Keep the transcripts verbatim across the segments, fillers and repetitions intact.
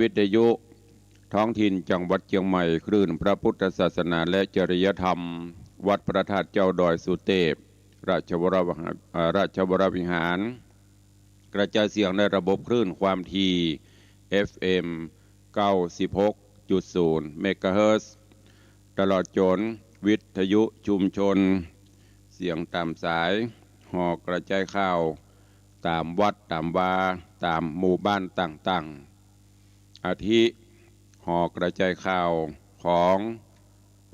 วิทยุท้องถิ่นจังหวัดเชียงใหม่ คลื่นพระพุทธศาสนาและจริยธรรม วัดพระธาตุเจ้าดอยสุเตป ราชวรวิหาร เอ่อ ราชวรวิหาร กระจายเสียงในระบบคลื่นความถี่ เอฟเอ็ม เก้าสิบหกจุดศูนย์ เมกะเฮิรตซ์ ตลอดจนวิทยุชุมชน เสียงต๋ามสาย หอกระจายข่าว ต๋ามวัดต๋ามวา ต๋ามหมู่บ้านต่างๆ อาทิ หอกระจายข่าวของ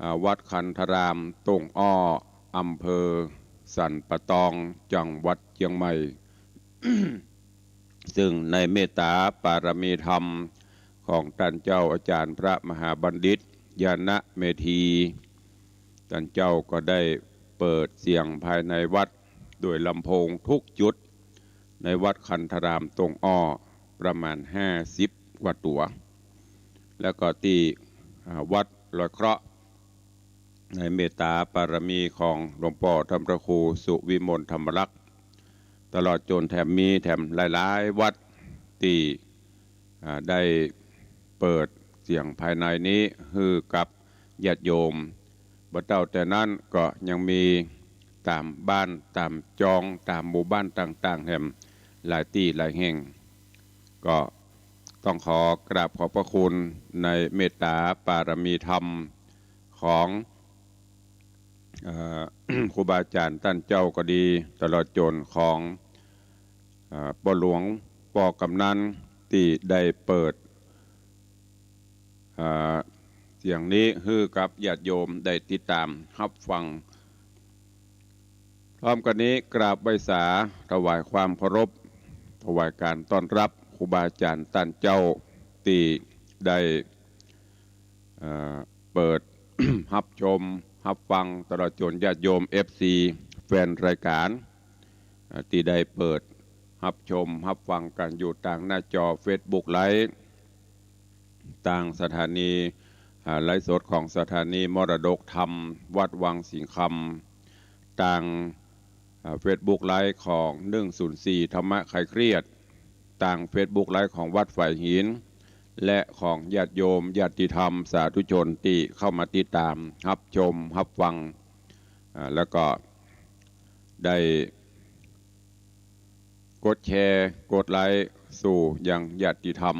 อ่า วัดคันธาราม ต้งอ้อ อำเภอสันป่าตอง จังหวัดเชียงใหม่ ซึ่งในเมตต๋าปารมีธรรมของต้านเจ้าอาจ๋ารย์พระมหาบัณฑิต ญาณเมธี ต้านเจ้าก็ได้เปิดเสียงภายในวัดด้วยลำโพงทุกจุด ในวัดคันธารามต้งอ้อ ประมาณห้าสิบกว่าตั๋ว แล้วก็ตี้ อ่า วัดลอยเคราะห์ ในเมตต๋าปารมีของหลวงป้อต้านพระครูสุวิมลธรรมลักษณ์ ตลอดจนแถมมีแถมหลายๆ วัดตี้ อ่า ได้เปิดเสียงภายในนี้หื้อกับญาติโยม บ่เต้าแต่นั้นก็ยังมีต๋ามบ้านต๋ามจองต๋ามหมู่บ้านต่างๆ แหมหลายตี้หลายแห่ง ก็ต้องขอกราบขอบพระคุณในเมตต๋าปารมีธรรมของ เอ่อ ครูบาอาจ๋ารย์ต้านเจ้าก็ดี ตลอดจนของ เอ่อ ป้อหลวงป้อกำนันตี้ได้เปิด เอ่อ เสียงนี้หื้อกับญาติโยมได้ติดต๋ามฮับฟัง พร้อมกั๋นนี้กราบไหว้สาถวายความเคารพ ถวายก๋านต้อนรับครูบาอาจ๋ารย์ต้านเจ้าตี้ได้ เอ่อ เปิด ฮับชมฮับฟัง ตลอดจนญาติโยม เอฟซี แฟนรายก๋าน เอ่อ ตี้ได้เปิดฮับชมฮับฟังกั๋นอยู่ตางหน้าจอเฟซบุ๊กไลฟ์ ตางสถานี อ่า ไลฟ์สดของสถานีมรดกธรรมวัดวังสิงห์คำ ตาง อ่า เฟซบุ๊กไลฟ์ของหนึ่งศูนย์สี่ธรรมะคลายเครียด ตางเฟซบุ๊กไลฟ์ของวัดฝายหิน และของญาติโยมญาติธรรมสาธุชนตี้เข้ามาติดต๋ามฮับชมฮับฟัง อ่า แล้วก็ได้ กดแชร์ กดไลก์ สู่ยังญาติธรรม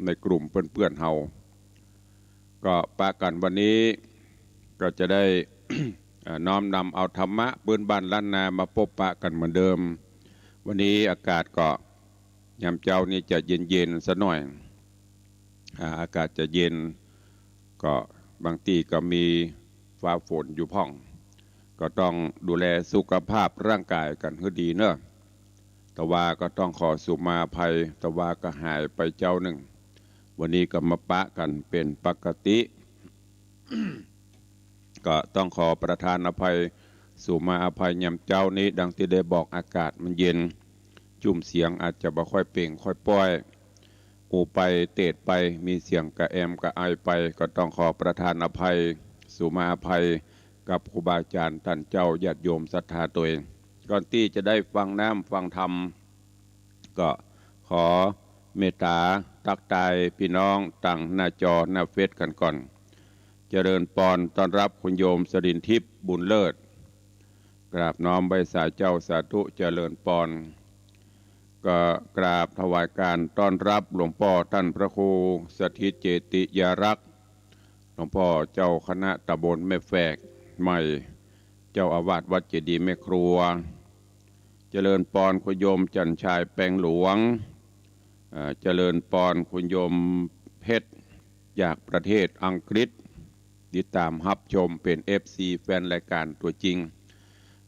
ในกลุ่มเปื้อนๆ เฮา ก็ปะกั๋นวันนี้ก็จะได้ เอ่อ น้อมนำเอาธรรมะปื้นบ้านล้านนามาปบปะกั๋นเหมือนเดิม วันนี้อากาศก็ยามเจ๊านี้จะเย็นๆ สักหน่อย อ่า อากาศจะเย็น ก็บางตี้ก็มีฟ้าฝนอยู่พ่อง ก็ต้องดูแลสุขภาพร่างก๋ายกั๋นหื้อดีเนาะ ตะวาก็ต้องขอสุมาอภัย ตะวาก็หายไปเจ๊านึ่ง วันนี้ก็มาปะกั๋นเป๋นปกติ ก็ต้องขอประทานอภัย สุมาอภัยยามเจ๊านี้ ดังตี้ได้บอกอากาศมันเย็น จุ่มเสียงอาจจะบ่ค่อยเปล่งค่อยป้อย อูไปเตดไป มีเสียงกระแอมกระไอไป ก็ต้องขอประทานอภัย สุมาอภัยกับครูบาอาจ๋ารย์ต้านเจ้าญาติโยมศรัทธาตวย ก่อนตี้จะได้ฟังน้ำฟังธรรม ก็ขอเมตต๋าตั๊กตายปี้น้องตางหน้าจอหน้าเฟซกั๋นก่อน เจริญปอน ต้อนรับคุณโยมสรินทิพย์ บุญเลิศ กราบน้อมไหว้สาเจ้า สาธุ เจริญปอน ก็กราบถวายการต้อนรับหลวงป้อต้านพระครูสถิตเจติยารักษ์ หลวงป้อเจ้าคณะตำบลแม่แฝกใหม่ เจ้าอาวาสวัดเจดีย์แม่ครัว เจริญปอนคุณโยมจันทร์ชายแปงหลวง เอ่อ เจริญปอนคุณโยมเพชรจากประเทศอังกฤษ ติดต๋ามฮับชมเป๋นเอฟซีแฟนรายก๋านตั๋วจริง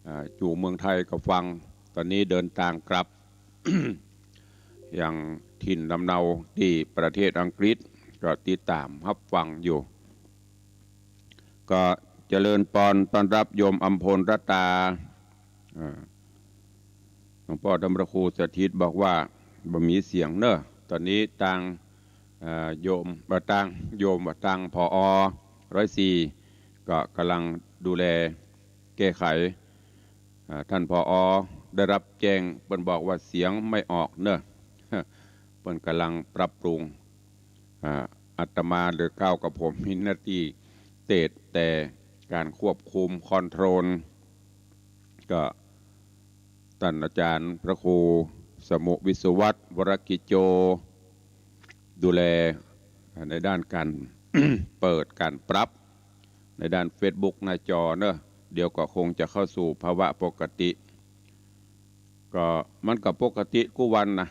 อ่า อยู่เมืองไทยก็ฟัง ต๋อนนี้เดินตางกลับ ยังถิ่นลำเนาตี้ประเทศอังกฤษ ก็ติดต๋ามฮับฟังอยู่ ก็เจริญปอนต้อนรับโยมอำพลรัตตา อ่า หลวงป้อต้านพระครูสถิตบอกว่าบ่มีเสียงเนาะ ต๋อนนี้ตาง เอ่อ โยม บ่าตาง โยม บ่าตาง ผอ ร้อยสี่ ก็ก่ำลังดูแลแก้ไข อ่า ต้าน ผอ ได้รับแจ้ง เปิ้นบอกว่าเสียงไม่ออกเนาะ เปิ้นก่ำลังปรับปรุง อ่า อาตมาหรือก้าวกับผมมีหน้าตี้เตดแต่ก๋านควบคุม คอนโทรล ก็ต้านอาจ๋ารย์พระครูสมุห์ วิศวัฒน์ วรกิจโจ ดูแลในด้านก๋าน เปิดก๋านปรับในด้านเฟซบุ๊กหน้าจอเนาะ เดี๋ยวก็คงจะเข้าสู่ภาวะปกติ ก็มันก็ปกติกู้วันนะ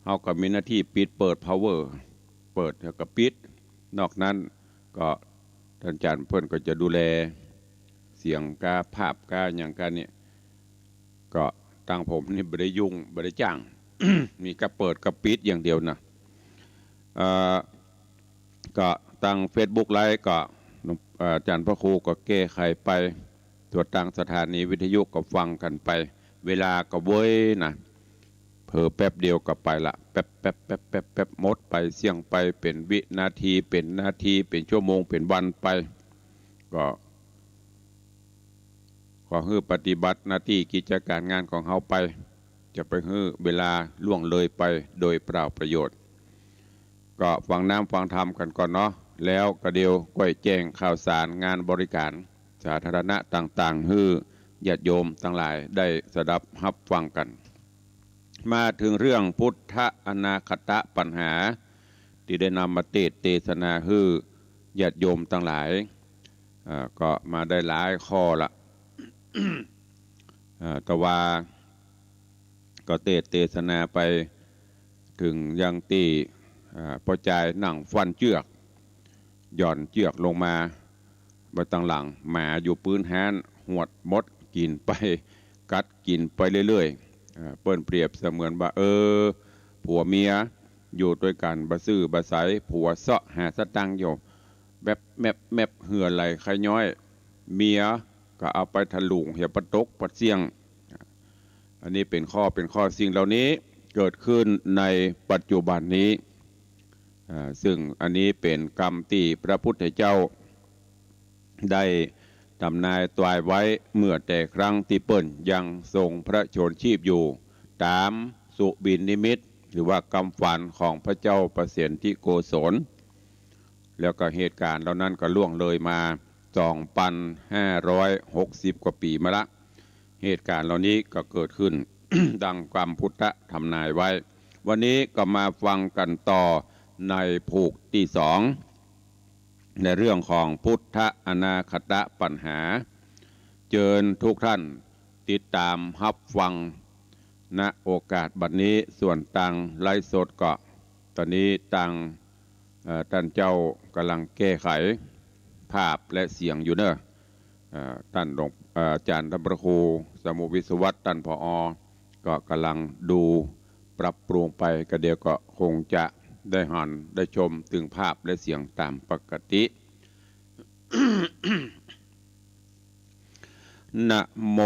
เฮาก็มีหน้าตี้ปิดเปิด พาวเวอร์ เปิดแล้วก็ปิด นอกนั้นก็ต้านอาจ๋ารย์เปิ้นก็จะดูแลเสียงก้า ภาพก้า หยังก้าเนี่ย ก็ตางผมนี่บ่ได้ยุ่ง บ่ได้จ้าง มีก้าเปิดก้าปิดอย่างเดียวนะ เอ่อ ก็ตางเฟซบุ๊กไลฟ์ก็ เอ่อ อาจ๋ารย์พระครูก็แก้ไขไป ส่วนตางสถานีวิทยุก็ฟังกั๋นไป เวลาก็เว้ยนะ เผลอแป๊บเดียวก็ไปละ แป๊บ แป๊บ แป๊บ แป๊บ แป๊บ หมดไป เสี้ยงไป เป๋นวินาที เป๋นนาที เป๋นชั่วโมง เป๋นวันไป ก็ ขอหื้อปฏิบัติหน้าตี้กิจก๋ารงานของเฮาไป จะไปหื้อเวลาล่วงเลยไปโดยเปล่าประโยชน์ ก็ฟังน้ำฟังธรรมกั๋นก่อนเนาะ แล้วก็เดี๋ยวก้อยแจ้งข่าวสารงานบริก๋ารสาธารณะต่างๆ หื้อญาติโยมตังหลายได้สดับฮับฟังกั๋น มาเถิงเรื่องพุทธอนาคตปัญหา ตี้ได้นำมาเตสน์เตสนาหื้อญาติโยมตังหลาย อ่า ก็มาได้หลายข้อละ อ่า แต่ว่าก็เตสน์เตสนาไปเถิงยังตี้ อ่า ป้อจายนั่งฟันเจื้อก หย่อนเจื้อกลงมา บ่าตังหลัง หมาอยู่ปื๊นฮ้าน หวดมดกิ๋นไป กัดกิ๋นไปเรื่อยๆ อ่า เปิ้นเปรียบเสมือนว่า เออ ผัวเมียอยู่ตวยกั๋น บ่ซื่อบ่ใส ผัวเซาะหาสตางค์อยู่ แมบแมบแมบ เหื่อไหลไคย้อย เมียก็เอาไปถลุงเหียปะตกปะเสี้ยง อันนี้เป๋นข้อ เป๋นข้อ สิ่งเหล่านี้เกิดขึ้นในปัจจุบันนี้ อ่า ซึ่งอันนี้เป๋นกำตี้พระพุทธเจ้าได้ตำนายตวายไว้เมื่อแต่ครั้งตี้เปิ้นยังทรงพระชนม์ชีพอยู่ ต๋ามสุบินนิมิต หรือว่ากำฝันของพระเจ้าประเสนทิโกศล แล้วก็เหตุก๋ารณ์เหล่านั้นก็ล่วงเลยมา สองปันห้าร้อยหกสิบ กว่าปี๋มาละ เหตุก๋ารณ์เหล่านี้ก็เกิดขึ้น ดังกำพุทธทำนายไว้ วันนี้ก็มาฟังกั๋นต่อในผูกตี้สอง ในเรื่องของพุทธอนาคตปัญหา เจิญทุกท่านติดต๋ามฮับฟัง ณ โอกาสบัดนี้ ส่วนตางไลฟ์สดก็ ต๋อนนี้ตาง เอ่อ ต้านเจ้าก่ำลังแก้ไขภาพและเสียงอยู่เนาะ เอ่อ ต้านหลวง เอ่อ อาจ๋ารย์ต้านพระครูสมุห์ วิศวัฒน์ ต้าน ผอ ก็ก่ำลังดูปรับปรุงไป ก็เดี๋ยวก็คงจะได้หันได้ชมเถิงภาพและเสียงต๋ามปกติ นะโม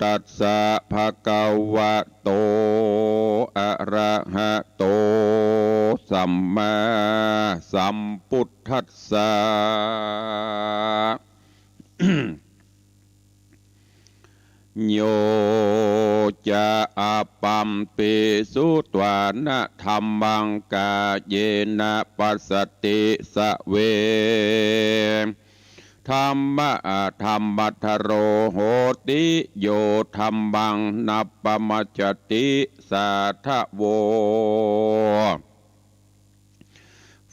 ตัสสะ ภะคะวะโต อะระหะโต สัมมาสัมพุทธัสสะ โย จะ อัปปัมปิ สุตวานะ ธัมมัง กาเยนะ ปัสสะติ สะเว ธัมมะ ธัมมัทโธ โหติ โย ธัมมัง นัปปะมัจจติ สาธะโว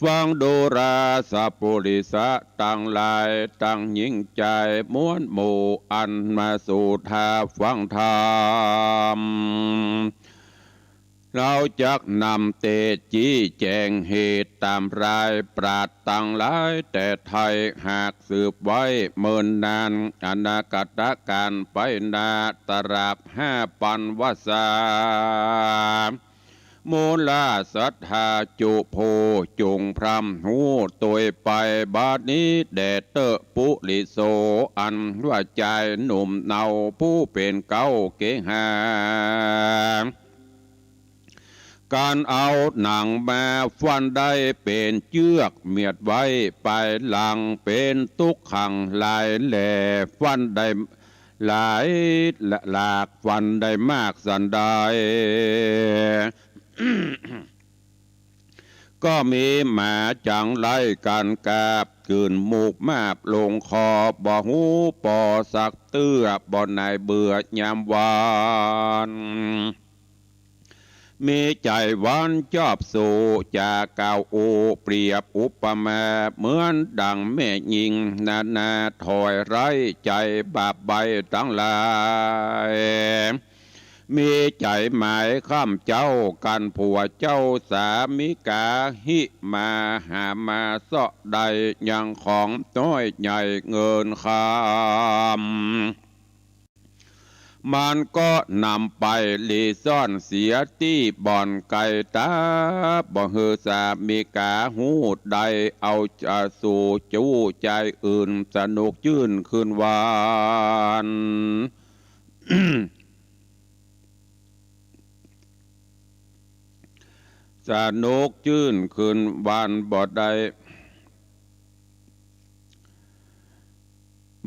ฟังดูราสะปุริสะตังหลาย ตังญิงจายมวลหมู่ อันมาสู่ท่าฟังธรรม เฮาจักนำเตสน์จี้แจ๋งเหตุต๋ามรายปราชญ์ตังหลายแต่ไทย หากสืบไว้เมินนาน อนาคตก๋าลไปหน้า ตราบห้าปันวรรษา มูลาศรัทธาจุผู้จุ่งพร่ำฮู้ตวยไป บัดนี้แด่เต๊อะปุริโส อันว่าจายหนุ่มเนาผู้เป๋นเก๊าเกหา ก๋านเอาหนังมาฟันได้เป๋นเจื้อก เมียดไว้ปายหลังเป๋นตุ๊กขังหลายแหล่ ฟันได้หลายหลาก ฟันได้มากสันใด ก็มีหมาจั๋งไร้ก๋านกาบ กื่นมูกมาบลงคอ บ่ฮู้ปอสักเตื้อ บ่หน่ายเบื่อยามวัน มีใจ๋หวานจอบสู่ จ๋ากล่าวอู้เปรียบอุปมา เหมือนดั่งแม่ญิงนานา ถอยไร้ใจ๋บาปใบ้ตังหลาย มีใจ๋หมายคล้ำเจ้า กั๋นผัวเจ้าสามิกา หิมาหามาเซาะได้ ยังของน้อยใหญ่เงินคำ มันก็นำไปหลีซ่อนเสียตี้บ่อนไก๋ต๋า บ่หื้อสามิกาฮู้ได้ เอาจะสู่จู้ใจ๋อื่น สนุกจื้นคืนวัน สนุกจื้นคืนวันบ่ได้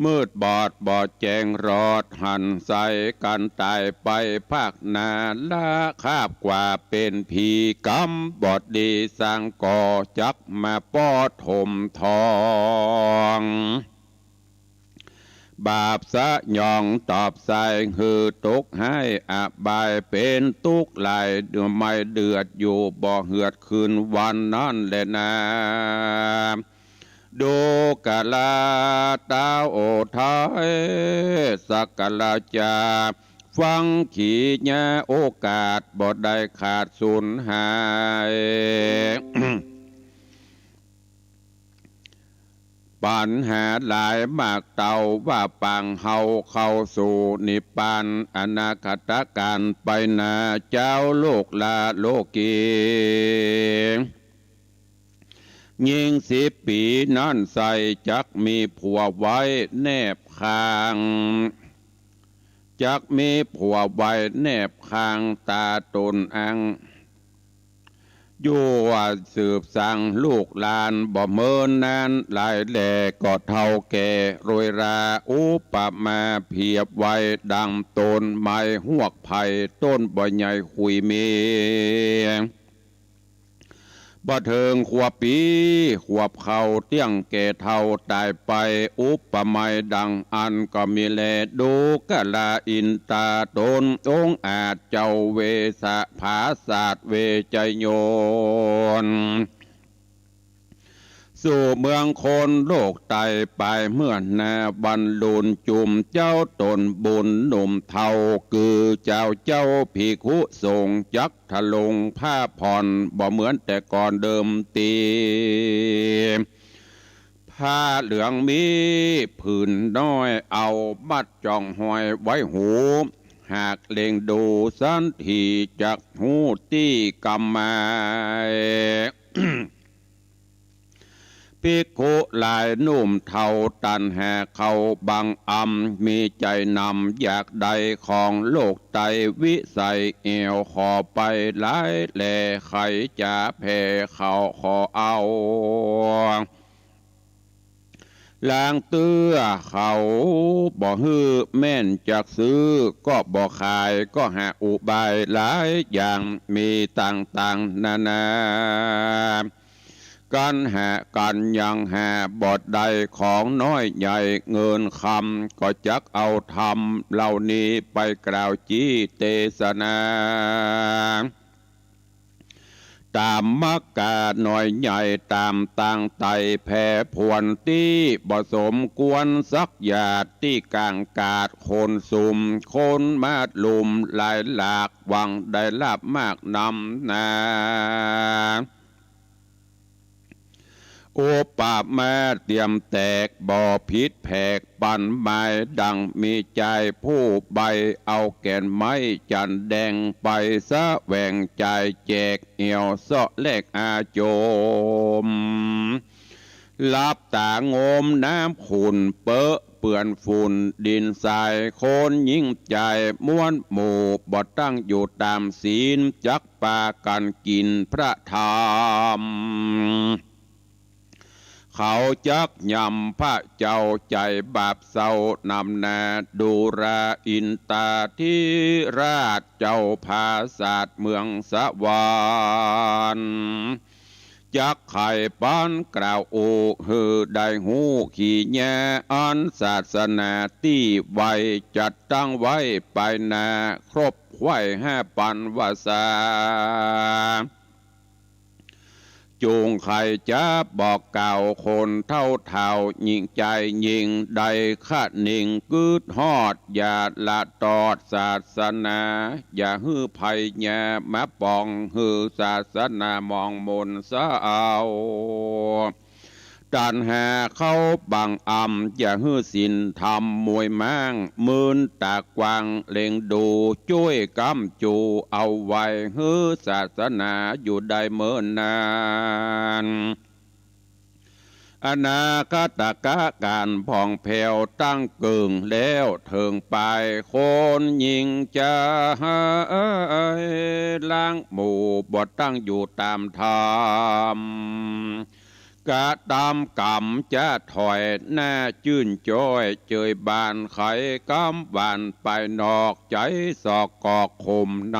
มืดบอดบ่แจ้งรอด หันใส่กั๋นต๋ายไปภาคหน้า ละคาบกว่าเป๋นผี กรรมบ่ดีสร้างก่อ จักมาป้อถมทอง บาปสยองตอบใส่ หื้อตกไห้อบาย เป๋นตุ๊กข์หลาย ไม่เดือดอยู่บ่เหือดคืนวันนั้นแลนา ดูกราต้าวไทย สักกราจา ฟังขีญาโอกาส บ่ได้ขาดสูญหาย ปัญหาหลายมากเต้า ว่าปางเฮาเข้าสู่นิพพาน อนาคตก๋าลไปหน้า เจ้าลูกหล้าโลกี ญิงสิบปี๋นั้นใส่ จักมีผัวไว้แนบข้าง จักมีผัวไว้แนบข้าง ต๋าต๋นอั้ง อยู่ว่าสืบสังลูกหลาน บ่เมินนานหลายแล ก็เฒ่าแก่โรยรา อุปมาเปรียบไว้ดั่งต๋นไม้ฮวกไผ่ ต้นบ่ใหญ่ขุยมี บ่เถิงขวบปี๋ ขวบเข้าเตี้ยงแก่เฒ่าต๋ายไป อุปไมยดั่งอั้นก็มีแล ดูกราอินต๋า ต๋นองอาจเจ้าเวสสะ ผาสาทเวชยนต์ สู่เมืองคนโลกไตไป เมื่อหน้าวันลุน จุมเจ้าต๋นบุญหนุ่มเฒ่า คือเจ้า เจ้าภิกขุสงฆ์ จักทรงผ้าผ่อน บ่เหมือนแต่ก่อนเดิมตี้ ผ้าเหลืองมีผืนน้อย เอามัดจ้องห้อยไว้หู หากเล็งดูสันที จักฮู้ตี้กำหมาย ภิกขุหลายหนุ่มเฒ่า ตัณหาเข้าบังอำ มีใจ๋หนำอยากได้ของโลกไต วิสัยแอ่วขอไปหลายแล ใค่จ๋าแผ่เขาขอเอา ลางเตื้อเขาบ่หื้อ แม่นจักซื้อก็บ่ขาย ก็หาอุบายหลายอย่าง มีต่างๆ นานา กั๋นหากั๋นยังหาบ่ได้ ของน้อยใหญ่เงินคำ ก็จักเอาธรรมเหล่านี้ ไปกล่าวจี้เตสนา ต๋ามมักกาน้อยใหญ่ ต๋ามตางไตแผ่ผวนตี้ บ่สมควรสักหยาด ตี้ก๋างกาดคนสุม คนมาลุมหลายหลาก หวังได้ลาภมากนำนา อุปมาเตียมแตก บ่ผิดแผกปันหมาย ดั่งมีใจ๋ผู้ใบ้ เอาแก่นไม้จันแดง ไปแสวงจ่ายแจก แอ่วเซาะแลกอาโจม หลับต๋างมน้ำขุ่น เปอะเปื้อนฝุ่นดินทราย คนยิ่งใจ๋ม้วนหมู่ บ่ตั้งอยู่ต๋ามศีล จักปากั๋นกิ๋นพระธรรม เขาจักยำพระเจ้า ใจ๋บาปเศร้านำนา ดูราอินตาธิราช เจ้าผาสาทเมืองสวรรค์ จักไขปันกล่าวอู้หื้อได้ฮู้ขีแยอันศาสนาตี้ไว้จัดตั้งไว้ไปหน้าครบไขว้ห้าปันวรรษา จุ่งใค่จะบอกกล่าวคนเฒ่าเฒ่า ญิงจายญิง ได้คะนิงกึ๊ดฮอด อย่าละตอดศาสนา อย่าหื้อใผยามาป๋อง หื้อศาสนามองมนเสียเอา ตัณหาเข้าบังอำ อย่าหื้อศีลธรรมมวยม้าง มืนตากว้างเล็งดู จ้วยก๊ำจูเอาไว้ หื้อศาสนาอยู่ได้เมินนาน อนาคตกาลผ่องแผ้วตั้งเกิ่งแล้วเถิงปาย คนญิงจายล้างหมู่ บ่ตั้งอยู่ต๋ามธรรม กระตำกรรมจะถอยหน้าจื้นจ้อย เจยบานไขกำหวานไปนอก ใจ๋สอกกอกขมใน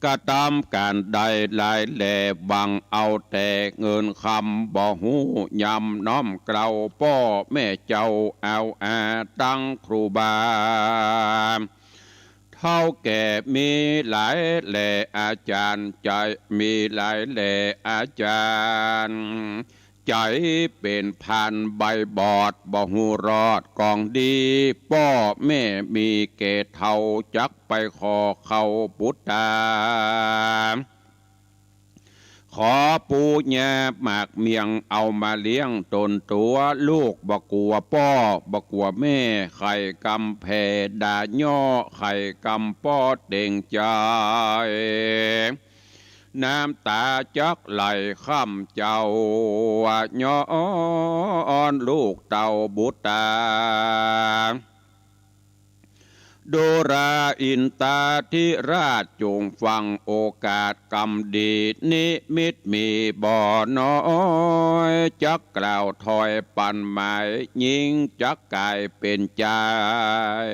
กระตำก๋านได้หลายแล หวังเอาแต่เงินคำ บ่ฮู้ยำน้อมเกลาป้อแม่เจ้าเอาอาตังครูบา เฒ่าแก่มีหลายแลอาจ๋ารย์ ใจ๋มีหลายแลอาจ๋ารย์ ใจ๋เป๋นพานใบบอด บ่ฮู้รอดกองดี ป้อแม่มีแก่เฒ่า จักไปขอเข้าปุตตา ขอปู่ย่าหมากเมี่ยง เอามาเลี้ยงต๋นตั๋ว ลูกบ่กั๋วป้อ บ่กั๋วแม่ ใค่กำแผ่ด่าเยาะ ใค่กำป้อเต็งใจ๋ น้ำต๋าจักไหลค่ำเจ้า ย้อนลูกเต้าบุตรต๋า ดูราอินตาธิราช จุ่งฟังโอกาสกำดี นิมิตมีบ่น้อย จักกล่าวถอยปันหมาย ญิงจักก๋ายเป๋นจาย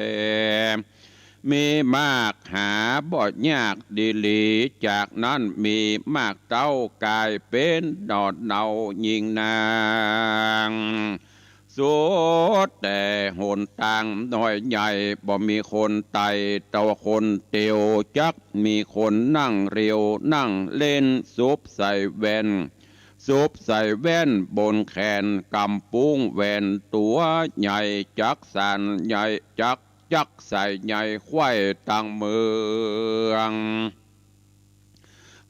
มีมากหาบ่ยากดีหลี จากนั้นมีมากเต้าก๋ายเป๋นหน่อเนายิ่งนัก สุดแต่หนตางน้อยใหญ่ บ่มีคนไต่เต้าคนเตียว จักมีคนนั่งเรียวนั่งเล่น สุบใส่แว่น สุบใส่แว่นบนแขน กำปุ้งแหวนตั๋วใหญ่ จักสานใหญ่ จัก จักใส่ใหญ่ไขว้ตังเมือง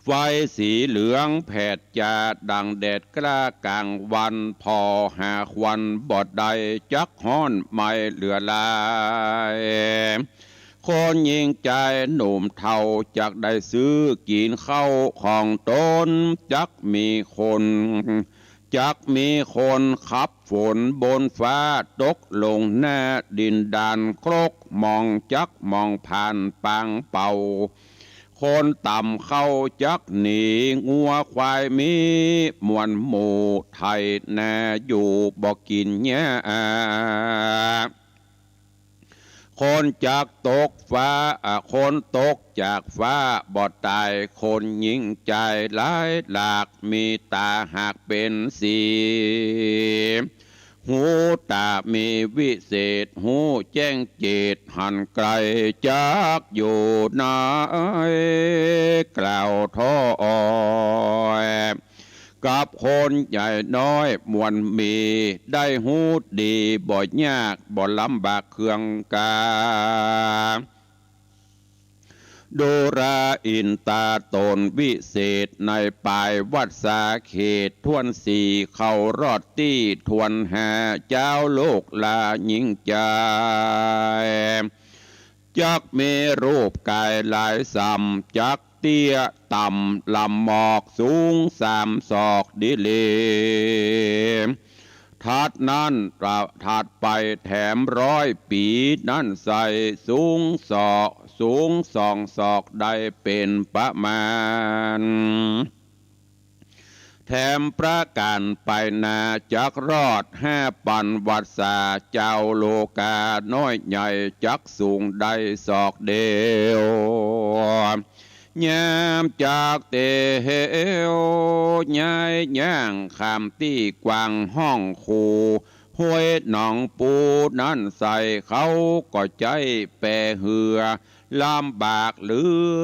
ไฟสีเหลืองแผดจ้าดังแดดกล้ากลางวัน ผ่อหาควันบ่ได้ จักฮ้อนไหม้เหลือหลาย คนญิงจายหนุ่มเฒ่า จักได้ซื้อกิ๋นข้าวของต๋น จักมีคน จักมีคนขับฝนบนฟ้า ตกลงหน้าดินดานครก มองจักมองผ่านปางเป่า คนต่ำเข้าจักหนี งัวควายมีมวลหมู่ ไถนาอยู่บ่กิ๋นหญ้า คนจักตกฟ้า อ่ะ คนตกจากฟ้าบ่ต๋าย คนญิงจายหลายหลาก มีต๋าหากเป๋นสี หูต๋ามีวิเศษ ฮู้แจ้งเจตหันไกล จักอยู่ไหน กล่าวถ้อย กับคนใหญ่น้อยมวลมี ได้ฮู้ดีบ่ยาก บ่ลำบากเคืองกา ดูราอินตาต๋นวิเศษ ในปายวัสสาเขต ถ้วนสี่เข้ารอดตี้ถ้วนห้า เจ้าโลกลาญิงจาย จักมีรูปก๋ายหลายส่ำ จักเตี้ยต่ำลำหมอก สูงสามศอกดีหลี ถัดนั้น ถัดไปแถมร้อยปี๋นั้นใส่ สูงศอก สูงสองศอกได้เป๋นประมาณ แถมประก๋านไปหน้า จักรอดห้าปันวัสสา เจ้าโลกาน้อยใหญ่ จักสูงได้ศอกเดียว ยามจักเตียว ย้ายย่างข้ามตี้กว้างห้องคู ห้วยหนองปูนั้นใส เขาก็ใจ๊แปเฮือ ลำบากเหลื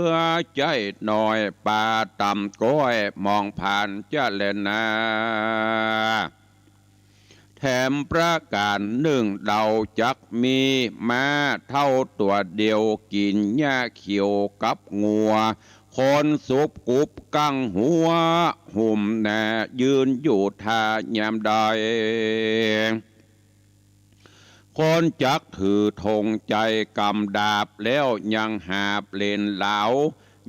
อใจ๊หน่อย ป่าต่ำก้อยมองผ่านจะแลนา แถมประก๋านนึ่ง เดาจักมีม้าเท่าตั๋วเดียว กิ๋นหญ้าเขียวกับงัว คนสุบกุบกั้งหัว หุมหน้ายืนอยู่ท่ายามใด คนจักถือธงใจ๋กำดาบ แล้วยังหาบเหลนหลาว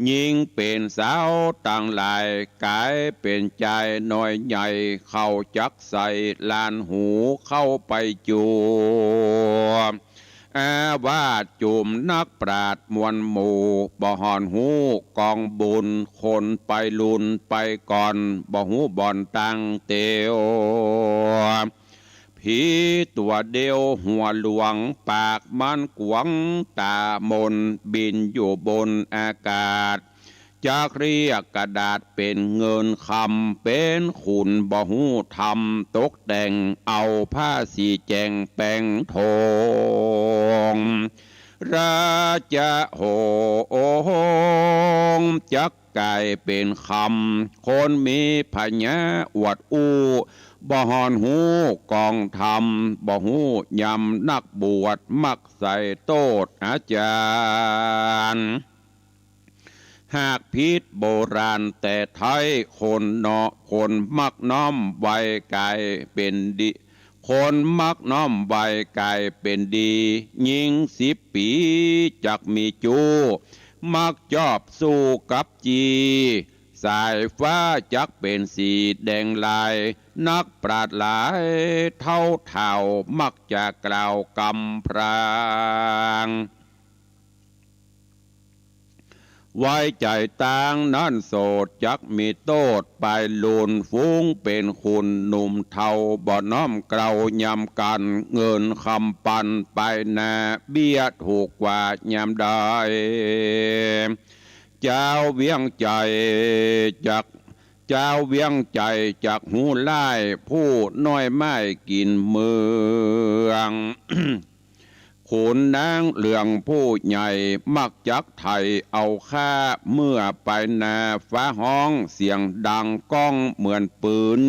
ญิงเป๋นสาวตังหลาย ก๋ายเป๋นจายน้อยใหญ่ เขาจักใส่ลานหูเข้าไปจั่ว อาวาสจุมนักปราชญ์มวลหมู่ บ่ห่อนฮู้ก๋องบุญ คนไปลุนไปก่อน บ่ฮู้บ่อนตั้งเตียว ผีตั๋วเดียวหัวหลวง ปากมันกวางต๋ามน บินอยู่บนอากาศ จักเรียกกระดาษเป๋นเงินคำ เป๋นขุนบ่ฮู้ธรรมตกแต่ง เอาผ้าสีแจ๋งแป๋งโถง ราชหงส์จักก๋ายเป๋นคำ คนมีผญาอวดอู้ บ่ห่อนฮู้ก๋องธรรม บ่ฮู้ยำนักบวช มักใส่โต้ษอาจ๋ารย์ หากผิดโบราณแต่ไท้ คนเนาะ คนมักน้อมไหว้ก๋ายเป๋นดี คนมักน้อมไหว้ก๋ายเป๋นดี ญิงสิบปี๋จักมีจู้ มักจอบสู้กับจี สายฟ้าจักเป๋นสีแดงลาย นักปราชญ์หลายเฒ่าถ่าว มักจะกล่าวกำพราง ไว้ใจ๋ตางนั้นโสด จักมีโต้ษไปลุน ฝูงเป๋นขุนหนุ่มเฒ่า บ่น้อมเกลายำกั๋น เงินคำปันไปหน้า เบี้ยถูกกว่ายามใด จาวเวียงใจ๋จัก จาวเวียงใจ๋จักฮู้ร้าย ผู้น้อยไม้กิ๋นเมือง ขุนนางเหลืองผู้ใหญ่ มักจักไถ่เอาข้า เมื่อไปหน้าฟ้าฮ้อง เสียงดังก้องเหมือนปืน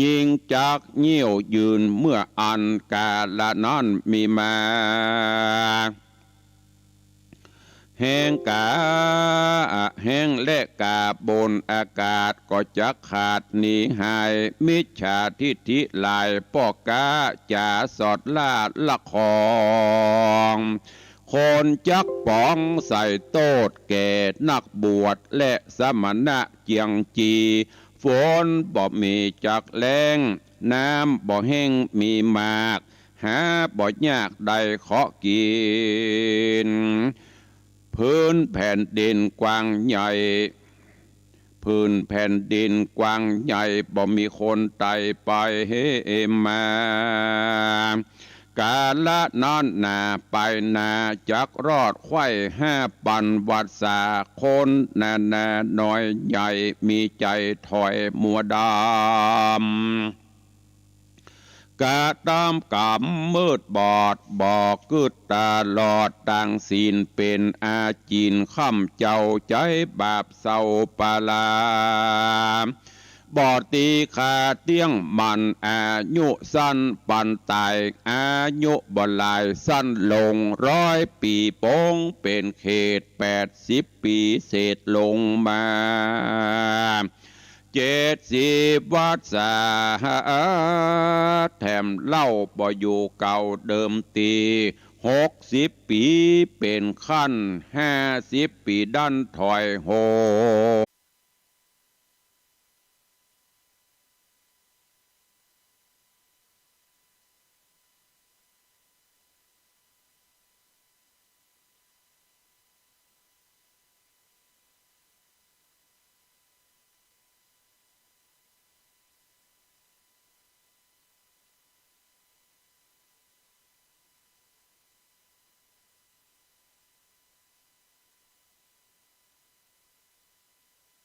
ญิงจักเยี่ยวยืน เมื่ออันกาละนั้นมีมา แฮงกา แฮงและกาบนอากาศ ก็จักขาดหนีหาย มิจฉาทิฐิหลาย ป้อก๊าจ๋าสอดล่าละคอง คนจักป๋องใส่โต้ษแก่นักบวช และสมณะเจียงจี ฝนบ่มีจักแล้ง น้ำบ่แห้งมีหมาก หาบ่ยากได้เคาะกิ๋น พื้นแผ่นดินกว้างใหญ่ พื้นแผ่นดินกว้างใหญ่ บ่มีคนไต่ไปมา กาละนั้นนาไปหน้า จักรอดไขว้ห้าปันวรรษา คนนานาน้อยใหญ่ มีใจ๋ถอยมัวดำ กระตำกำมืดบอด บ่กึ๊ดตลอด ตั้งศีลเป๋นอาจิณ ค่ำเจ้าใจ๊บาปเศร้าปลา บ่ตีขาเตี้ยงหมั่น อายุสั้นปันต๋าย อายุบ่หลายสั้นลง ร้อยปี๋ปงเป๋นเขต แปดสิบปี๋เศษลงมา เจ็ดสิบวรรษา แถมเล่าบ่อยู่เก่าเดิมตี้ หกสิบปี๋เป๋นขั้น ห้าสิบปี๋ดั้นถอยโห